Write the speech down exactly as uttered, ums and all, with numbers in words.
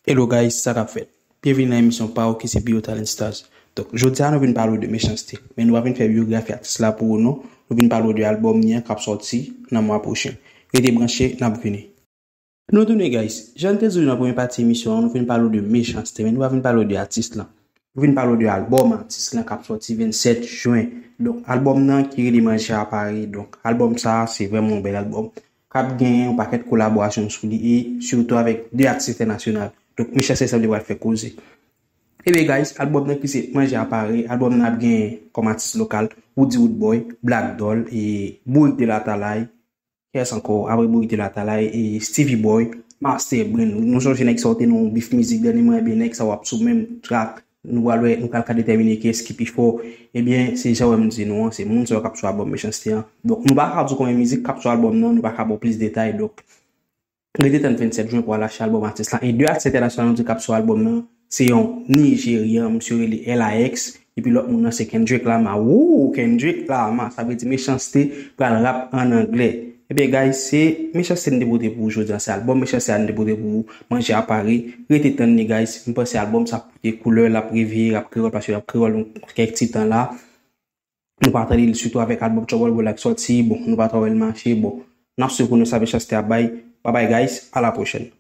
Hello guys, sa k ap fèt? Byenvini nan emisyon pa w ki se Bio Talent Stars. Donk, jodi a nou vin pale w de Mechanste, men nou pa vin fè biyografi atis la pou ou non. Nou vin pale w de albòm li an k ap sòti nan mwa pwochen. Rete branche, n ap vini. Nou tounen guys, jan n te di w nan premye pati emisyon an, nou vin pale w de Mechanste, men nou pa vin pale w de atis lan. Nou vin pale w de albòm atis lan k ap sòti vennsèt jen. Donk, albòm nan ki rele Manje a Pare. Donk, albòm sa a se vrèman yon bèl albòm k ap gen yon pakèt kolaborasyon sou li e sitou avèk de atis entènasyonal. Donk, Mechanste sanble pral fè koze. Ebyen guys, albòm nan ki se Manje a Pare, albòm nan ap gen kòm atis lokal Roody Roodboy, Black Doll, e Bourik de Latalay, kiyès ankò, apre Bourik de Latalay, e Stevie Boy, Master Brain. Nou sonje nèg sa yo te nan yon bif mizik dènyèman, ebyen nèg sa yo ap sou menm track. Nou pral wè, nou pral ka detèmine kiyès ki pi fò. Ebyen, se jan w wè m di nou an, se moun sa yo k ap sou albòm Mechanste an. Donk, nou pa ka di w konbyen mizik k ap sou albòm nan, nou pa ka ba w plis detay. Donk, rete tann vennsèt jen pou w al achte albòm atis lan. E de atis entènasyonal nou di k ap sou albòm nan, se yon Nijeryan, misye rele L I X, epi lòt moun nan se Kendrick Lamar. Woo, Kendrick Lamar, sa vle di Mechanste pral rap ann anglè. Ebyen guys, se Mechanste n te pote pou ou jodi a, se albòm Mechanste a n te pote pou ou, Manje a Pare. Rete tann li guys, m panse albòm sa ap pote koulè, l ap reveye rap kreyòl, paske rap kreyòl nan kèk ti tan la, nou pa tande l sitou avèk albòm Trouble Boy la k sòti, bon, nou pa twò wè l mache, bon, n ap swiv pou nou sa Mechanste ap bay. Bye bye guys, a la pwochèn.